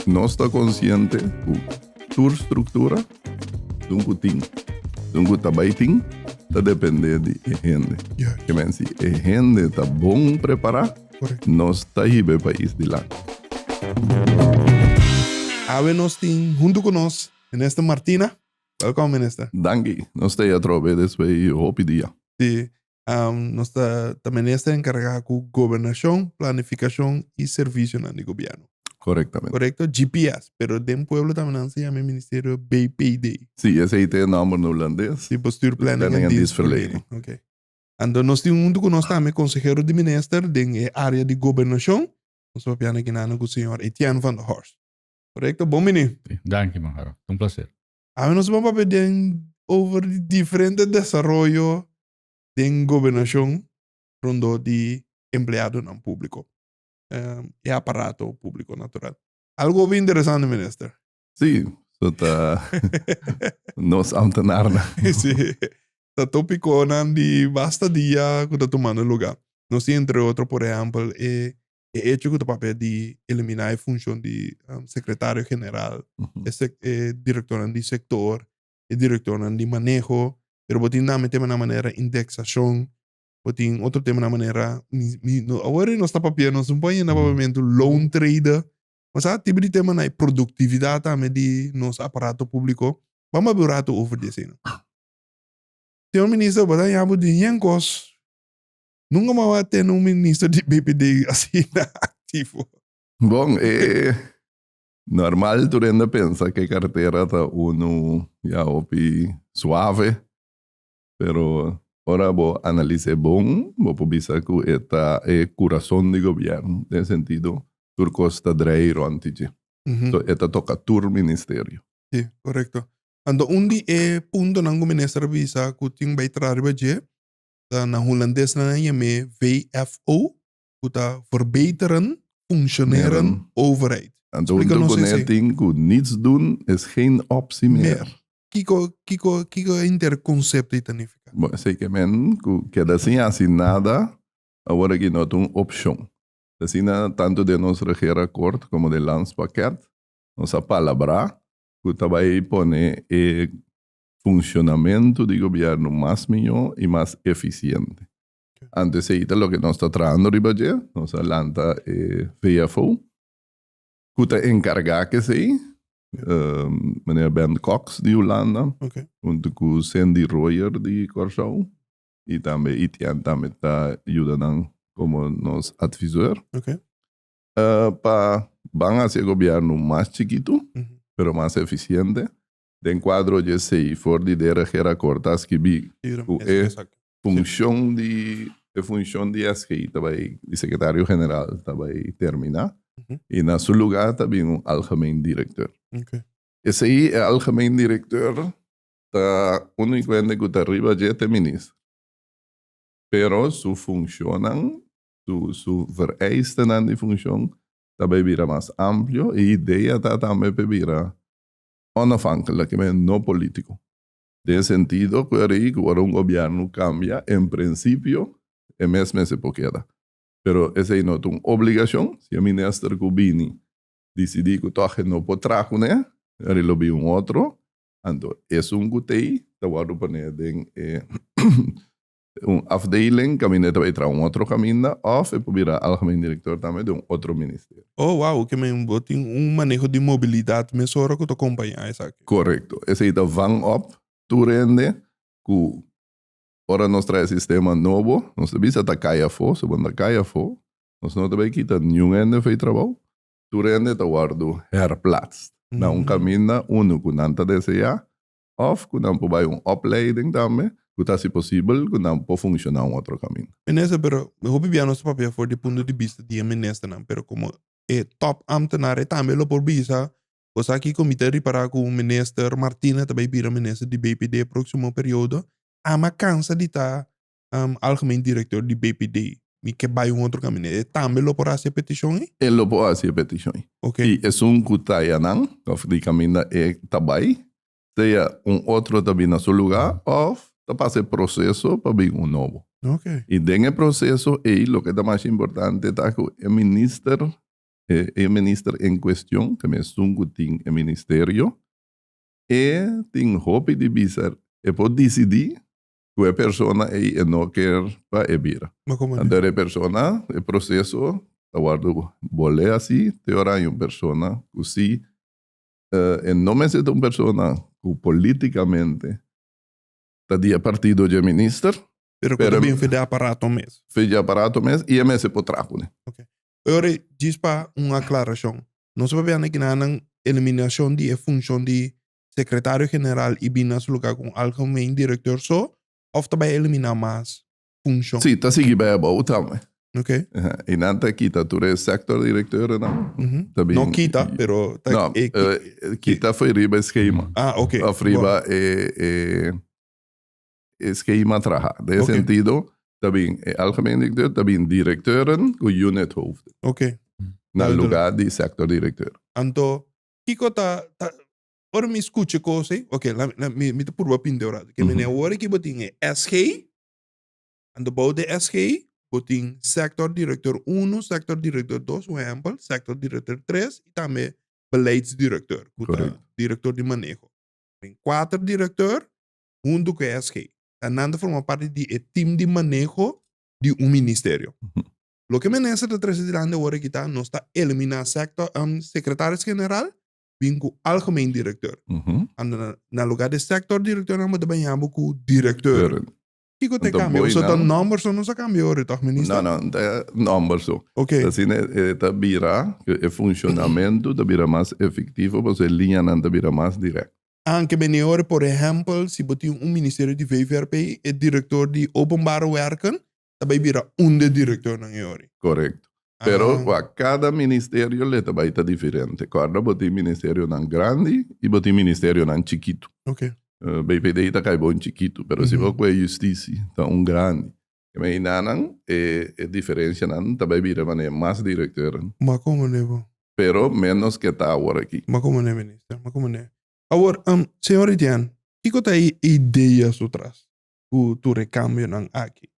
Nos ta konsiente ku tur struktura dun ku tin, dun ku ta bai tin, ta dependé di e hende. Ke men si e hende ta bon prepará, nos ta hiba e pais dilanti. Awe nos tin huntu ku nos Minister Martina. Welkom, Minister. Danki. Nos ta ei atrobe despues di hopi dia. Si. Nos ta ta minister enkargá ku gobernashon, planifikashon i servisionan di gobièrnu. Korektamente. Korekto? GPS. Pero den pueblo tambe nan sa yama e ministerio BPD. Si, esei ta e nòmber na hulandes. Si, Bestuur, Planning en Dienstverlening. Oké. Anto nos tin huntu ku nos tambe konsehero di minister den e área di gobernashon. Nos ta papiando akinan ku señor Etienne van der Horst. Korekto? Bon bini. Danki, man Harold. Ta un plaser. Awe nos ta papia den over di diferente desaroyo den gobernashon rondó di empleadonan públiko e aparato públiko natural. Algo hopi interesante, minister. Sí, so ta nos ambtenarnan. Sí, ta tópikonan di basta dia ku ta tumando lugá. Nos tin entre otro, por ehèmpel, e e hecho ku ta papia di eliminá e funshon di sekretario general, e e direktornan di sektor, e direktornan di maneho, pero bo tin tambe temanan manera indeksashon, bo tin otro temanan manera, mi mi no awor nos ta papia nos no por yena papiamentu loan trader, bo sa tipo di temanan e produktividat tambe di nos aparato públiko, ban papia un rato over di esei. Señor Minister bo ta haña bo di yen kos. Nunca mi a tene un minister di BPD asina activo. Bon, e normal tur hende pensa ku e kartera ta unu ya hopi suave, pero ora bo analis'é bon, bo por bisa ku e ta e kurason di gobièrnu, den sentido tur kos ta drei rònt di dje. So e ta toka tur ministerio. Sí, korekto. Anto un di e puntonan ku minister a bisa ku tin bai traha riba dje ta na hulandes nan a yam'é VFO, ku ta Verbeteren Functioneren Overheid. Anto huntu Splika nos kuné esei. tin ku niets doen is geen optie meer. Meer. Kiko, kiko, kiko e henter konsepto ei ta nifiká? Bo, esei ke men ku keda sin hasi nada awor aki no ta un opshon. Asina tantu den nos regeerakkoord komo den landspakket nos a palabrá ku ta bai pone e funcionamento di gobierno mas mijo y mas eficiente. Anto esey ta loke nos ta trahando riba dje, nos a lanta e VFO cu ta encarga cu esey, meneer Ben Cox di Hulanda, hunto cu Cindy Royer di Corsou y tambe Etienne tambe ta yuda nan como nos adviseur. Pa ban haci e gobierno mas chikito, pero mas eficiente. Den kuadro dje esei for di de regeerakkoord ta skibí ku e funshon di e funshon di SG ta bai di sekretario general ta bai terminá i na su lugá ta bin un algemeen direkteur. Esei e algemeen direkteur ta úniko hende ku ta riba dje ta e minister. Pero su funshonnan, su su vereistenan di funshon ta bai bira mas amplio i idea ta tambe pa e bira onafhankelijk, men no politico. Den sentido cu e rei cu ora un gobierno cambia, en principio e mes mester por keda. Pero esey no ta un obligacion, si e minister cu bini dicidi cu toch e no por traha cune, ora lo bin un otro, anto esun cu t'ey ta wordo pone den e un afdeling kaminda e ta bai traha un otro kaminda òf e por bira algemeen direktor tambe den un otro ministerio. Oh wow, ke men bo tin un maneho di mobilidat mesora ku ta kompañá esaki. Korekto. Esei ta van op tur hende ku ora nos traha e sistema nobo, nos ta bisa ta kai afó, si bo no ta kai afó, nos no ta bai kita niun hende for e trabou, tur hende ta wòrdu herplaatst na un kaminda unu ku nan ta deseá Of ku nan por bai un opleiding tambe, ku ta hasi posibel ku nan por funshoná un otro kaminda. Minister, pero hopi bia nos ta papia for di punto di bista di e ministernan, pero komo e top ambtenaar e tambe lo por bisa, bo sa kiko mi ta ripará ku minister Martina ta bai bira minister di BPD proksimo periodo, ami a kansa di ta algemeen directeur di BPD, mi ke bai un otro kaminda, e tambe lo por hasi e petishon ei? E lo por hasi e petishon ei. Ok. I esun ku ta ayanan, òf di kaminda e ta bai, sea un otro ta bin na su lugá òf ta pasa e proseso pa bin un nobo. Ok. I den e proseso ei loke ta mas importante ta ku e minister. E minister en cuestion, ta mesun cu tin e ministerio, e tin hopi di bisa, e por dicidi cu e persona ey e no kier pa e bira. Anto e persona, e proceso ta wordo bole asi te ora hay un persona cu si e no mester ta un persona cu politicamente ta di e partido dje minister. Pero cu ta bin fe di aparato mes. Fe di aparato mes y e mester por traha cune. Ok. Ora djis pa un aclaracion. Nos a papia na kinanan eliminacion di e funcion di secretario general y bin na su lugar cu un algemeen directeur so of ta bay elimina mas funcion? Si, ta sigui bay abou tambe. Ok. Y nan ta kita tur e sector directeurnan. Ta bin. No kita, pero ta. No, kita fo'i riba e schema. Ah, ok. Of riba e e schema traha. Den e sentido ta bin e algemeen directeur, ta bin directeuren cu unit hoofden. Ok. Na lugar di sector directeur. Anto, kiko ta, ta ora mi scucha e cos ey, ok, la, la, mi, mi ta purba pinta un rato. Ke mene awor aki bo tin e SG, anto bou di SG bo tin sector directeur uno, sector directeur dos, un ehempel, sector directeur tres y tambe beleidsdirecteur, cu ta director di maneho. Tin cuater directeur hunto cu e SG. Ta nan ta forma parti di e team di maneho di un ministerio. Loke minister ta trece dilanti awor aki ta nos ta elimina sector, secretaris general bin cu algemeen directeur. Ando na, na lugar di sector directeur nan bo ta baña bo cu directeur. Kiko ta e cambio? Boso ta nomber so nos a cambia ori toch minister? No, no, ta nomber so. Ok. Asina e ta bira, e funcionamento ta bira mas efectivo pasobra e liñanan ta bira mas direct. Anke bini ori, por ehempel, si bo tin un ministerio di VVRP, e director di Openbare Werken ta bay bira un de directornan e ori. Correcto. Pero pa cada ministerio le ta bay ta diferente. Corda bo tin ministerionan grandi y bo tin ministerionan chikito. BPD ta cay bon chikito, pero si bo coge Justitie ta un grandi. Imaginá-nan e diferencianan ta bay bira manera mas directeuren. Ma como ne bo? Pero menos ke ta awor aki. Ma como ne, minister? Ma como ne? Awor, señor Etienne, kiko ta e idea su tras ku tur e cambionan aki?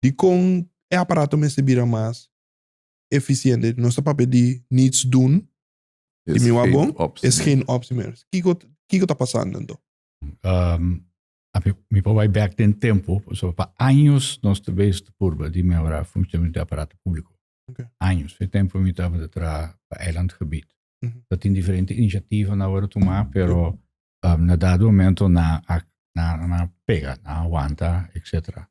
Dikon e aparato mester bira mas eficiente? Nos ta papia di niets doen, si mi wak bon, is geen optie meer. Kiko, kiko ta pasando anto? Mi por bai bek den tempu, pasobra pa años nos ta bezig ta purba di mehorá funshonamentu di aparato públiko. Años. E tempu mi tabata traha pa eilandgebied. Ta tin diferente inisiativanan a wòrdu tumá, pero na dado momento nan a nan a pega, nan a wanta, etcetera.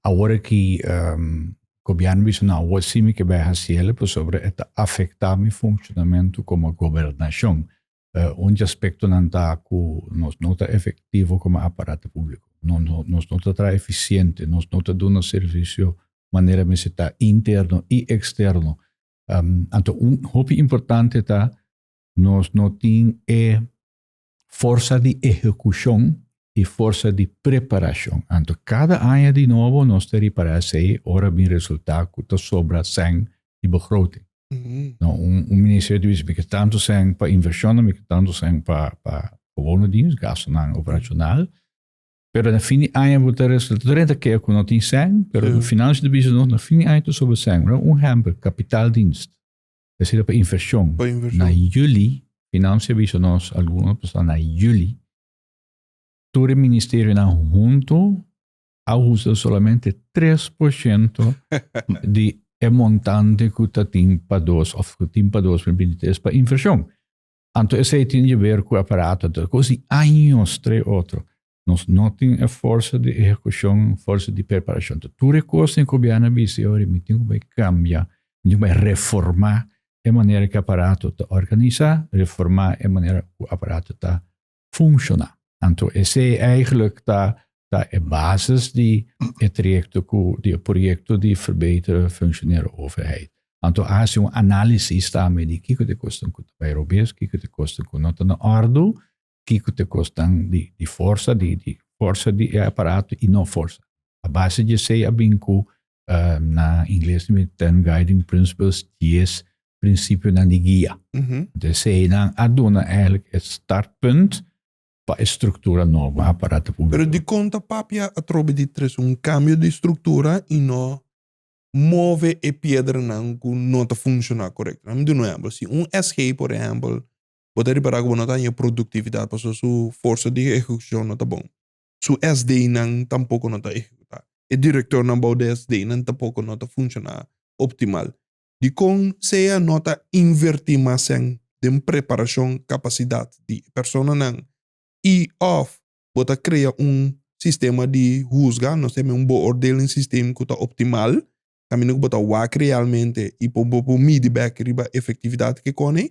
Awor aki gobièrnu bisa no, awor si mi ke bai hasi el pasobra e ta afektá mi funshonamentu komo gobernashon. Un di aspektonan ta ku nos no ta efektivo komo aparato públiko. No, no, nos no ta traha efisiente, nos no ta duna servisio manera mester ta interno i eksterno. Anto un hopi importante ta nos no tin e forsa di ehekushon i forsa di preparashon. Anto kada aña di nobo nos ta ripará esei ora bin resultá ku ta sobra sèn di begroting. No, un un ministerio ta bisa mi ke tantu sèn pa invershonnan, mi ke tantu sèn pa pa gewone dienst, gastunan operashonal. Pero na fin di aña bo ta resulta, tur hende ta kere ku no tin sèn, pero na finansio ta bisa nos na fin di aña ta sobra sèn. Un ehèmpel, kapitaaldienst. Esei ta pa invershon. Pa invershon. Na juli, Financia a bisa nos algun pasá na juli, tur e ministerionan hunto a usa solamente 3% di e montante ku ta tin pa dos òf ku tin pa 2023 pa invershon. Anto esei tin di ber ku aparato, anto kos di años trae otro. Nos no tin e forsa di ehekushon, forsa di preparashon. Anto tur e kosnan ku gobièrnu a bisa e ora mi tin ku bai kambia, mi tin ku bai reformá e manera ku e aparato ta organisá, reformá e manera ku e aparato ta funshoná. Anto esei eigenlijk ta ta e basis di e trayekto ku di e proyekto di Verbetere Functioneren Overheid. Anto a hasi un análisis tambe di kiko ta e kosnan ku ta bai robes, kiko ta e kosnan ku no ta na òrdu, kiko ta e kosnan di di forsa di di forsa di e aparato i no forsa. A base di esei a bin ku na ingles ta ten guiding principles, dies prinsipionan di guia. Anto eseinan a duna eigenlijk e startpunt pa e struktura nobo, aparato públiko. Pero dikon ta papia atrobe di trese un kambio di struktura i no. move e piedranan ku no ta funshoná korekto. Mi duna un ehèmpel, si un SG por ehèmpel bo ta ripará ku bo no ta haña produktividat pasobra su forsa di ehekushon no ta bon, su SD-nan tampoko no ta ehekutá, e direktornan bou di SD-nan tampoko no ta funshoná optimal. Dikon sea no ta invertí mas sèn den preparashon kapasidat di e personanan i òf bo ta krea un sistema di husga, nos ta yama un beoordelingssysteem ku ta optimal, kaminda ku bo ta wak realmente i por bo por midi bèk riba efektividat ke kòne,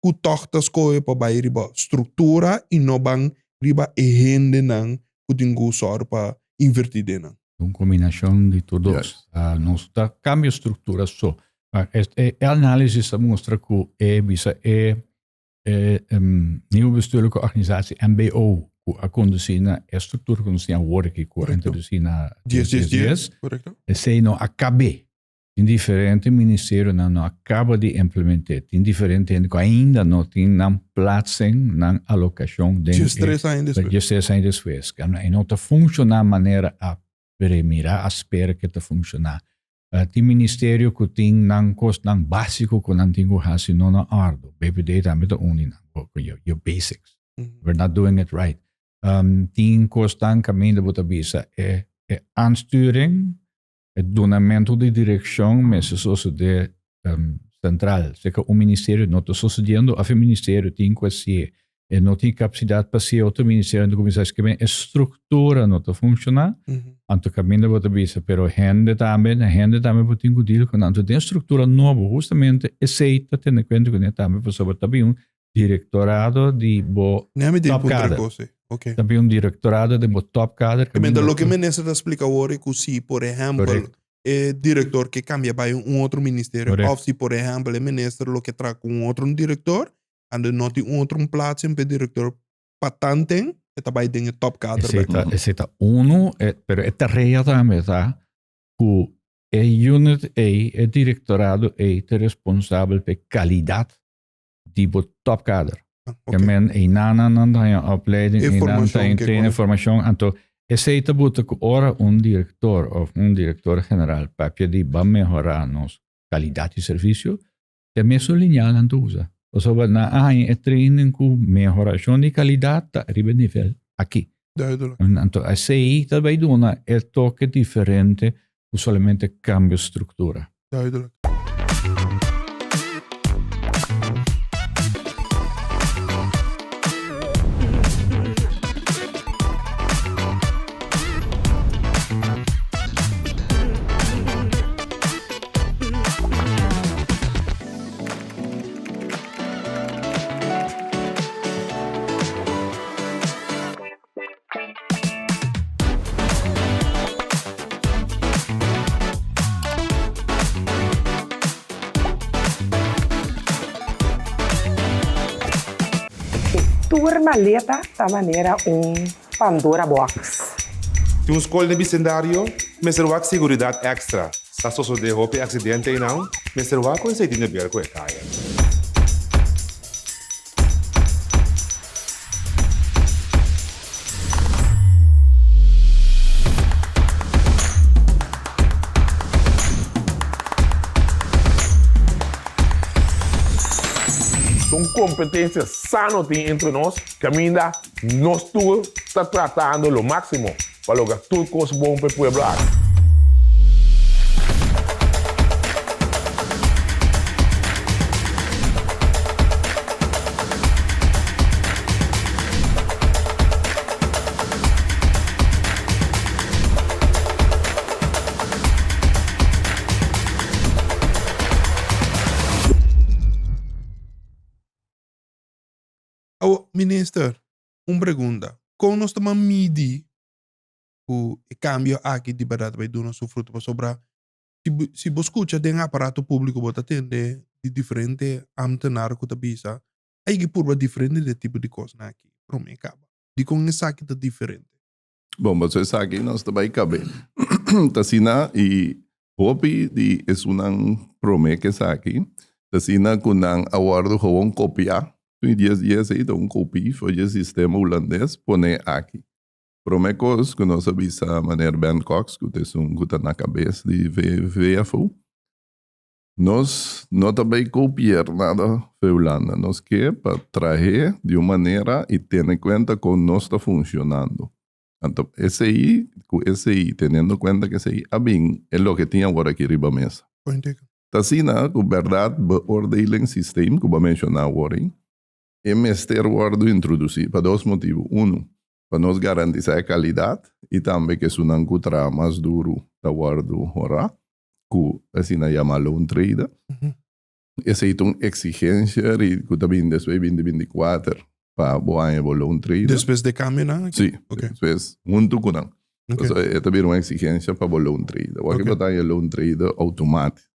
ku tòg ta skohe pa bai riba struktura i no ban riba e hendenan ku tin ku sòru pa invertí den nan. Un kombinashon di tur dos. Nos ta kambia struktura so. E análisis ta mustra ku e bisa e E Nieuwe Bestuurlijke Organisatie, NBO, ku a kondusí na e struktura ku nos tin awor aki, ku a introdusí na dies dies dies, esei no a kab'é. Tin diferente ministerionan no a kaba di implement'é. Tin diferente hende ku ainda no tin nan plaatsing, nan alokashon den e. 13 aña despues. 13 aña despues. E no ta funshoná manera a premira, a spera ku e ta funshoná. Tin ministerio ku tin nan kosnan básiko ku nan tin ku hasi no na òrdu. BPD tambe ta un di nan, your basics. We're not doing it right. Tin kosnan kaminda bo ta bisa e aansturing, e dunamentu di direkshon mester sosodé sentral. Seka un ministerio no ta sosodiendo òf e ministerio tin ku hasié E no tin kapasidat pa si otro ministerio ta kuminsá skirbi e struktura no ta funshoná. Anto kaminda bo ta bisa pero hende tambe, na hende tambe bo tin ku deal ku nan. Anto den struktura nobo hustamente esei ta tene kuenta kuné tambe pasobra ta bin un direktorado di bo top kader. Ta bin un direktorado den bo top kader. Mientras loke minister ta splika awor e ku si por ehèmpel e direktor ke kambia bai un otro ministerio òf si por ehèmpel e minister lo ke traha ku un otro direktor Ando no tin un otro plaatsing p'e director pa tanten e ta bai den e topkader Esei ta, esei ta unu, e, pero e tarea tambe ta ku e unit ei, e directorado ei ta responsabel p'e kalidat di bo topkader. Ah, Ke ok. men einan nan ta haña opleiding, E einan ta formacion haña ke training, kos. formacion. Anto esei ta buta ku ora un director of un director general papia di ban mehora nos kalidat di servisio, Te mesun liñanan ta usa. Pasobra nan a haña e training ku mehorashon di kalidat ta riba e nivel aki. Duidelijk. Anto esei ta bai duna e toke diferente ku solamente kambio struktura. Duidelijk. Tur maleta ta manera un Pandora box. Tin un skol den bisendario mester wak seguridat èkstra. Sa sosodé hopi aksidente einan, mester wak ku esei tin de ber ku e kaya. Un kompetensia sano tin entre nos kaminda Nos tur ta tratando lo máximo pa logra tur cos bon pa e pueblo aki. Awo, minister, un pregunta. Kon nos ta man midi ku e kambio aki di bèrdat ta bai duna su fruto? Pasobra si bo si bo skucha den aparato públiko bo ta tende di diferente ámtenar ku ta bisa a yega purba diferente di e tipo di kosnan aki promé kaba. Dikon esaki ta diferente? Bon, pasobra esaki nos ta bai kab'é. Ta asina i hopi di esunnan promé ku esaki, ta asina ku nan a wòrdu gewoon kopiá. Tur e dies dies ei ta un kopi for dje sistema hulandes pone aki. Promé kos ku nos a bisa meneer Ben Cox, ku ta esun ku ta na kabes di VFO, nos no ta bai kopier nada fe Hulanda. Nos ke pa trah'é di un manera i tene kuenta kon nos ta funshonando. Anto esei, ku esei, teniendo kuenta ku esei a bin e loke tin awor aki riba mesa. Ta asina ku bèrdat beoordelingssysteem ku bo a menshoná awor ei, E mester wòrdu introdusí pa dos motibu. Unu, pa nos garantisá e kalidat i tambe ku esunnan ku traha mas duru ta wòrdu honrá, ku asina yamá loontrede. Esei ta un eksigensia ku ta bini despues di binti 24 pa bo haña bo loontrede. Despues di e kambionan aki? Sí, despues huntu ku nan. Pasobra e ta bira un eksigensia pa bo loontrede. Wak bo ta haña loontrede outomátiko.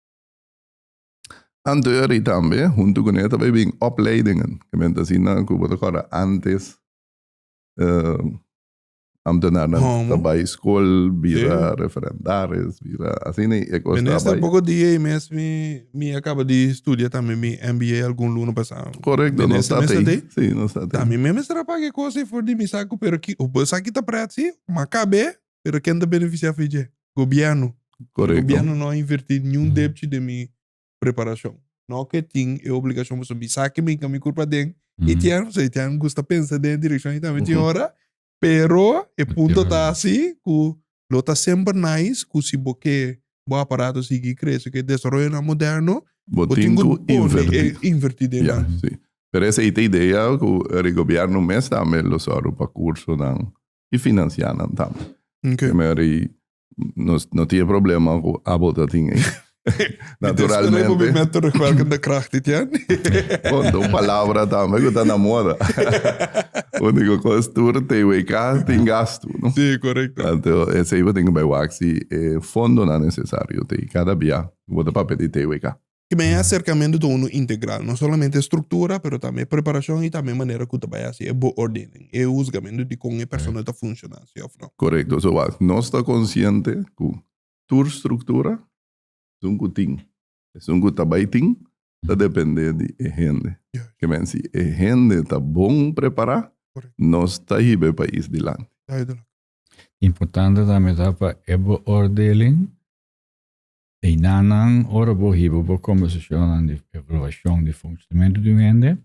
Anto eri tambe huntu kuné ta bai bin opleidingen. Ke men ta asina ku bo ta kòrda ántes ambtenarnan ta bai skol bira referendaris, bira asina e kos ta bai. Minister poko dia ei mes mi mi a kaba di studia tambe mi MBA algun luna pasá. Korekto, nos ta tei. Si, nos ta tei. Tambe mi mester a paga e kos ei for di mi saku pero ki bo sa ki ta prèt si, m'a kab'é pero ken ta benefisiá for dje? Gobierno. Correcto. Gobierno no a inverti ni un depchi den mi preparacion. No ke tin e obligacion pasobra mi sa ke mi hinca mi curpa den y tian, pasobra tian gusta pensa den e direccion y tambe tin ora, pero e punto ta asi cu lo ta semper nice cu si bo ke bo aparato sigui crece, ke desaroyonan moderno, Bo tin cu inverti. Inverti den nan. Ya, si. Pero esey ta idea cu e gobierno mes tambe lo soru pa cursonan i financiá nan tambe. Okay. Mary, nos no tin e problema ku abo ta tin ei. Naturalmente. Met terugwerkende kracht, dit ja? Bon, ta un palabra tambe ku ta na moda. Úniko kos tur TWK tin gastu, no? Sí, korekto. Anto esei bo tin ku bai wak si e fondonan nesesario ta ei kada bia ku bo ta papia di TWK. Ki men e aserkamentu ta unu integral, no solamente struktura, pero tambe preparashon i tambe manera ku ta bai hasi e beoordeling, e huzgamentu di kon e persona ta funshoná, si òf no. Korekto. So wak, nos ta konsiente ku tur struktura, esun ku tin, esun ku ta bai tin, ta dependé di e hende. Ke men si e hende ta bon prepará, nos ta hiba e pais dilanti. Duidelijk. Importante tambe ta pa e beoordeling Einanan, ora bo hiba bo kombersashonnan di evaluashon di funshonamentu di un hende,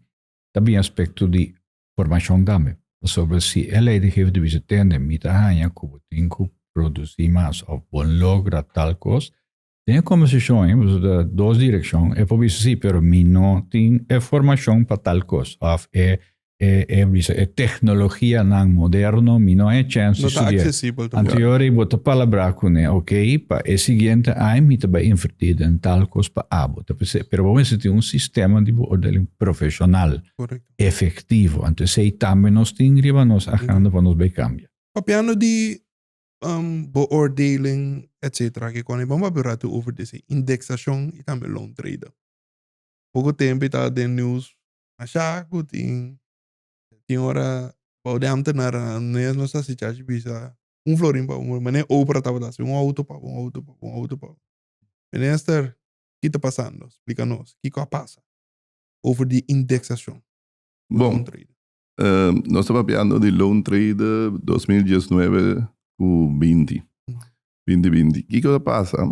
ta bin aspekto di formashon tambe. Pasobra si e leidinggever ta bisa, Tende, mi ta haña ku bo tin ku produsí mas òf bo logra tal kos, den e kombersashon ei, pasobra ta dos direkshon, e por bisa, Sí, pero mi no tin e formashon pa tal kos òf e E, e bisa, e tecnologianan moderno, mi no e chance No ta studiar. accesibel tampoco. Anterior bo ta palabra kuné, ok, pa e siguiente aña mi ta bai invertir den tal kos pa abo. Ta p'esei, pero bo mester tin un sistema di beoordeling profesional, Correcto. efectivo. Anto esei tambe nos tin riba nos agenda pa nos bai cambia. Papiando di beoordeling, etcetera, ke kone ban papia un ratu over di esei, indexacion i tambe loontreden. Poko tempo i ta den news Masha ku tin tin ora bou di ambtenarennan mes nos ta hasi chachi bisa un florin pa un manera Oprah tabata hasi un auto pa un auto pa un auto pa Minister ki ta pasando splika nos kiko a pasa over di indexashon Bon nos ta papiando di loan trade 2019 ku 20 2020 kiko ta pasa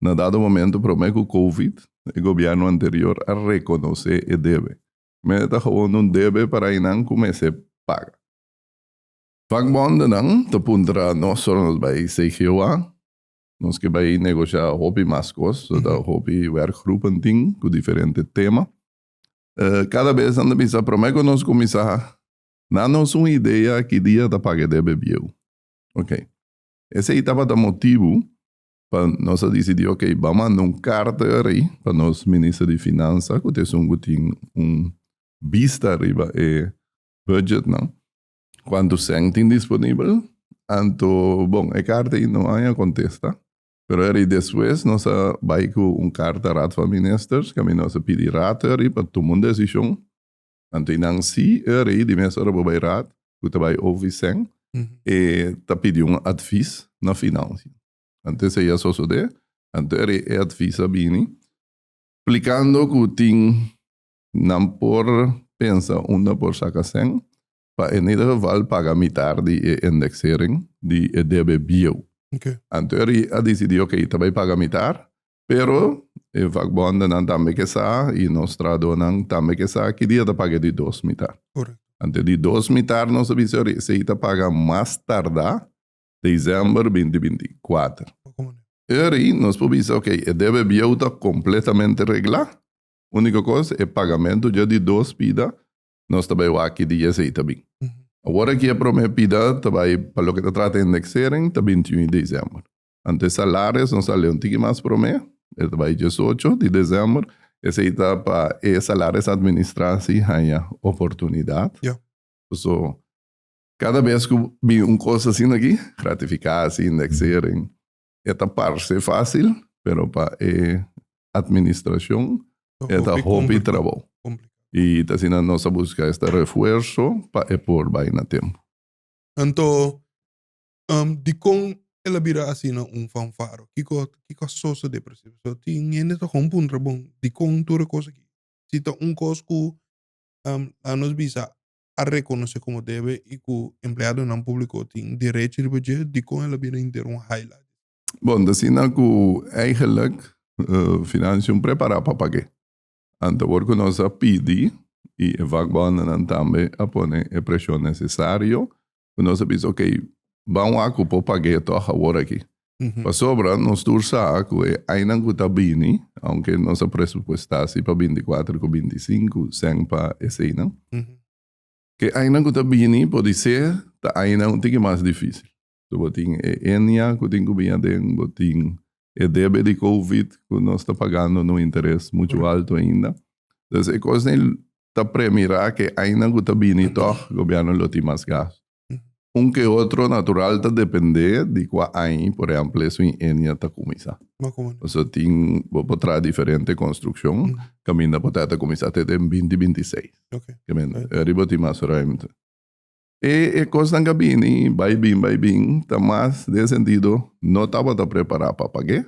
Na dado momento prome ku Covid, e gobièrnu anterior a rekonosé e debe. Mester ta gewoon un debe para einan ku mester paga. Vakbondennan ta puntra nos ora nos bai CGOA, nos ke bai negoshá hopi mas kos, so ta hopi werkgroepen tin ku diferente tema. Kada bes nan ta bisa prome ku nos kuminsá, na nos un idea ki dia ta paga e debe bieu. Ok, esei tabata motibu Pa nos a disidí, ok, ban manda un karta ari pa nos minister di finansa ku ta esun ku tin un bista riba e budgetnan, kuantu sèn tin disponibel. Anto, bon, e karta ei no haña kontesta, pero ari despues nos a bai ku un karta Raad van Ministers kaminda nos a pidi Raad ari pa tuma un desishon. Anto einan si ari di mes ora bo bai Raad ku ta bai over sèn, e ta pidi un advis na finansia. Anto esei a sosodé, anto e advis a bini splikando ku tin nan por pensa unda por saka sèn. pa in ieder geval paga mitar di e indexering di e debe bieu. Anto eri a dicidi ok ta bay paga mitar pero e vakbondennan tambe ke sa y nos trahadornan tambe ke sa ki dia ta paga e di dos mitar. Anto e di dos mitar nos a bisa eri esey ta paga mas tarda december 2024. Eri nos por bisa ok e debe bieu ta completamente regla unico cos e pagamento dje di dos pida nos ta bai wak ki dia esei ta bin. Awor aki e prome pida ta bai pa loke ta trata indexering ta 21 di december. Anto e salarios nos a lei un tiki mas prome, e ta bai 18 di december, esei ta pa e salarios administra si haña oportunidad. So cada bes ku bin un kos asina aki, gratificatie, indexering, e ta parse facil, pero pa e administracion e ta hopi trabou. Y ta asina nos a busca esta refuerzo pa e por bay na tempo. Anto, dikon el a bira asina un fanfaro? Kiko kiko a sosode precies? Pasobra tin hende ta gewoon puntra, bon, dikon tur e kos aki? Si ta un kos ku a nos bisa a rekonosé komo debe i ku empleadonan públiko tin derecho riba dje, dikon el a bira henter un highlight? Bon, ta asina ku eigenlijk Financiën prepará pa pag'é. Anto awor ku nos a pidi i e vakbondennan tambe a pone e preshon nesesario, ku nos a bisa okey, ban wak ku por pag'é tòg awor aki. Pasobra nos tur sa ku e ainan ku ta bini, aunke nos a presupuestá si pa 24 ku 25 sèn pa eseinan, ku e ainan ku ta bini podisé ta ainan un tiki mas difísil. So bo tin e enia ku tin ku bin aden, bo tin e debe di covid ku nos ta pagando na un interes muchu altu ainda. Dus e kosnan ta premirá ku e añanan ku ta bini tòg gobièrnu lo tin mas gastu. Un ke otro natural ta dependé di kua aña por ehèmpel esun enia ta kuminsá. Pasobra tin bo por traha diferente konstrukshon kaminda por ta kuminsá te den 2026. Riba tin mas ruimte. E e kosnan ka bini, bai bin, bai bin, ta mas den sentido no tabata prepará pa pag'é.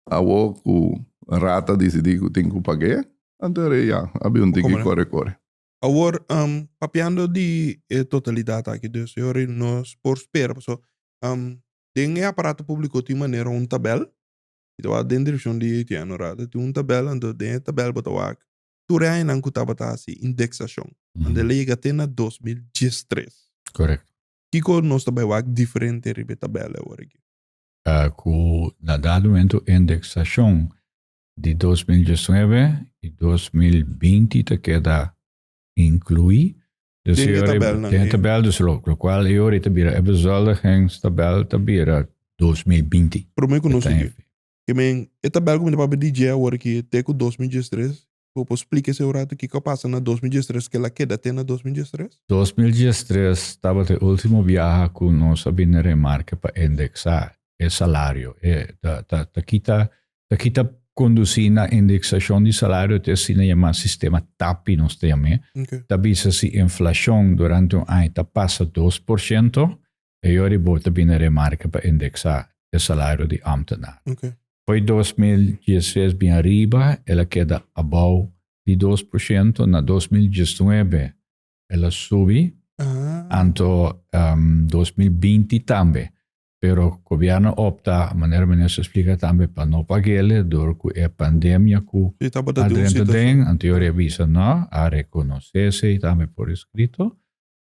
Awor ku Raad a disidí ku tin ku pag'é, anto e ya, a bin un tiki kore kore. Awor, papiando di e totalidat aki, dus e ora nos por spera, pasobra den e aparato públiko tin manera un tabèl, i ta wak den direkshon di Etienne Raad, tin un tabèl, anto den e tabèl bo ta wak tur e añanan ku tabata hasi indeksashon. Anto el a yega te na 2013. Korekto. Kiko nos ta bai wak diferente riba e tabèl awor aki? Ku na dado momento indeksashon di 2019 i 2020 ta keda inkluí. Dus Den e tabèlnan, Den e tabèl, dus lo kual e ora ta bira e bezoldigingstabèl ta bira 2020. Promé ku nos sigui. Ke men, e tabèl ku mi ta papia di dje awor aki te ku 2013, bo por splika esei un ratu kiko a pasa na 2013 ke el a keda te na 2013? 2013 tabata e ultimo biaha ku nos a bini remarke pa indeksá e salario. E ta ta ta kita ta kita kondusí na indeksashon di salario te asina yamá sistema TAPI nos ta yam'é. Ta bisa si inflashon durante un aña ta pasa 2%, E yori bo ta bini remarke pa indeksá e salario di ámtenar. Foi 2016 bin ariba, el a keda abou di 2%, na 2019 el a subi, anto 2020 tambe. Pero gobierno a opta, manera minister a splika tambe, pa no pag'el dor ku e pandemia ku a drenta den, anto yori a bisa no, a rekonosé esei tambe por eskrito.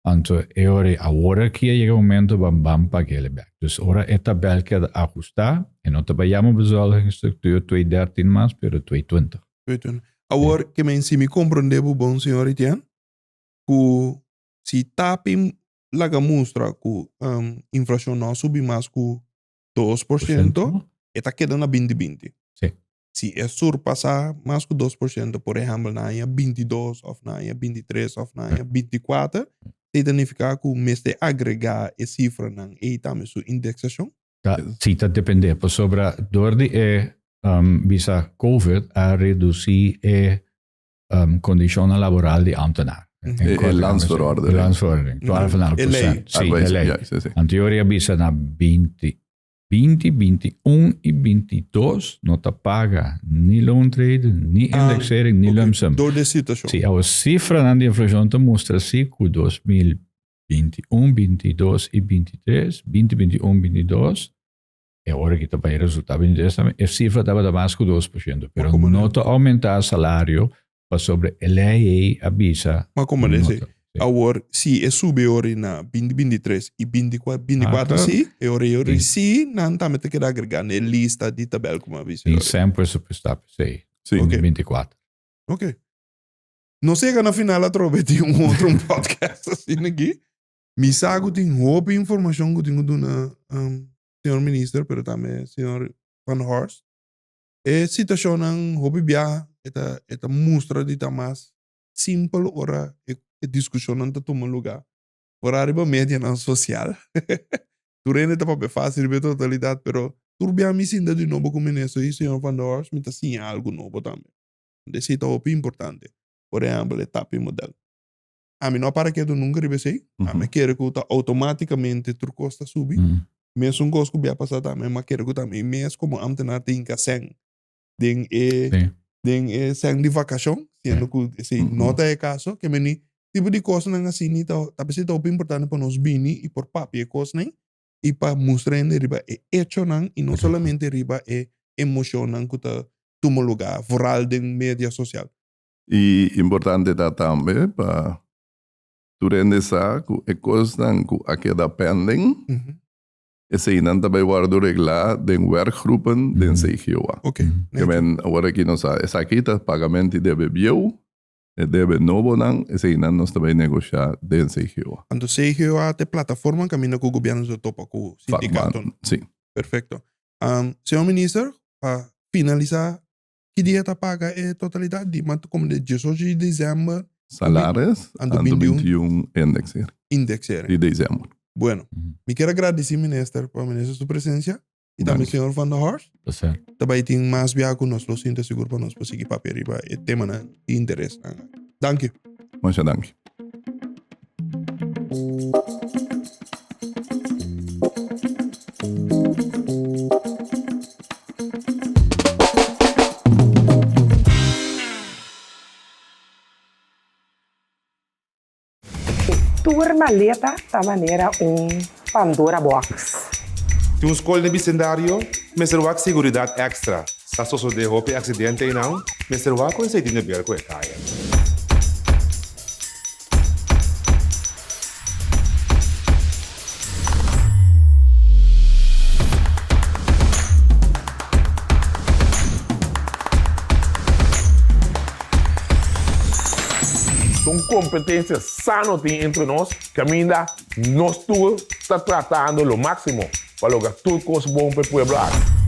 Anto e ora ei awor aki a yega momento ban ban pag'el bek. Dus ora e tabel keda ahusta, e no ta bai yama bezoldigingsstructuur 213 mas, pero 220. 220. Awor ke men si mi komprende bo bon señor Etienne, ku si tapi laga mustra ku inflashon no a subi mas ku 2%, e ta keda na 2020. Si. Si e surpasá mas ku 2%, por ehèmpel na aña 22 òf na aña 23 òf na aña 24, esei ta nifiká ku mester agregá e sifranan ei tambe su indeksashon? Ta, si, ta dependé, pasobra dor di e bisa covid a redusí e kondishonnan laboral di ámtenar. E landsverordening. E landsverordening, 12,5%. Si, e lei. Anto yori a bisa na 20 20, 21 i 22 no ta paga ni loontrede, ni indexering, ni lump sum. Door di e situacion. Si, awo cifranan di inflacion ta mustra si cu 2000. 21, 22 i 23, 20, 21, 22, e ora ki ta bai resulta 23 tambe, e sifra tabata mas ku 2%, pero no ta oumentá salario pasobra e lei ei a bisa. Ma komo desi? Awor, si e subi ori na 20, 23 i 24 si, e ora ei ori si nan tambe ta keda agregá na e lista di tabèl ku mi a bisa. Tin sèn presupuestá p'esei, 24. Ok. Nos yega na final atrobe di un otro un podcast asina aki. Mi sa ku tin hopi informashon ku tin ku duna señor minister pero tambe señor Van Horst. E situashonnan hopi biaha e ta e ta mustra di ta mas simpel ora e e diskushonnan ta tuma lugá. Ora riba medianan sosial tur hende ta papia fásil riba e totalidat pero tur biaha mi sinta di nobo ku minister i señor Van der Horst mi ta siña algu nobo tambe. Esei ta hopi importante. Por ehèmpel, e tapi modèl. Ami no a para ketu nunka riba esei. Ami a kere ku ta outomátikamente tur kos ta subi. Mesun kos ku bia pasá tambe, mi a kere ku ta mi mes komo ámtenar ta hinka sèn den e den e sèn di vakashon, siendo ku esei no ta e kaso. Ke meni tipo di kosnan asina ta ta p'esei ta hopi importante pa nos bini i por papia e kosnan i pa mustra hende riba e echonan i no solamente riba e emoshonnan ku ta tuma lugá, vooral den media sosial. I importante ta tambe pa tur hende sa ku e kosnan ku a keda pending, eseinan ta bai wòrdu reglá den werkgroepen den CGOA. Ke men awor aki nos sa esaki ta pagamento di debe bieu, e debe nobonan, eseinan nos ta bai negoshá den CGOA. Anto CGOA ta e plataforma kaminda ku gobièrnu ta topa ku sindikatonan? Si. Perfekto. Señor Minister, pa finalisa, ki dia ta paga e totalidad di ma como de 18 di december? Salaris, anto 21 indexering. Indexering. Di december. Bueno, mi kier a gradici Minister pa Minister su presencia y tambe señor Van der Horst. Placer. Ta bay tin mas bia cu nos lo sinta sigur pa nos por sigui papia riba e temanan di interesnan. Danki. Masha danki. E tur maleta ta manera un Pandora box. Tin un skol den bisendario mester wak seguridat èkstra. Sa sosodé hopi aksidente einan, mester wak ku esei tin de ber ku e kaya. Un kompetensia sano tin entre nos kaminda nos tur ta tratando lo máksimo pa logra tur kos bon pa e pueblo aki.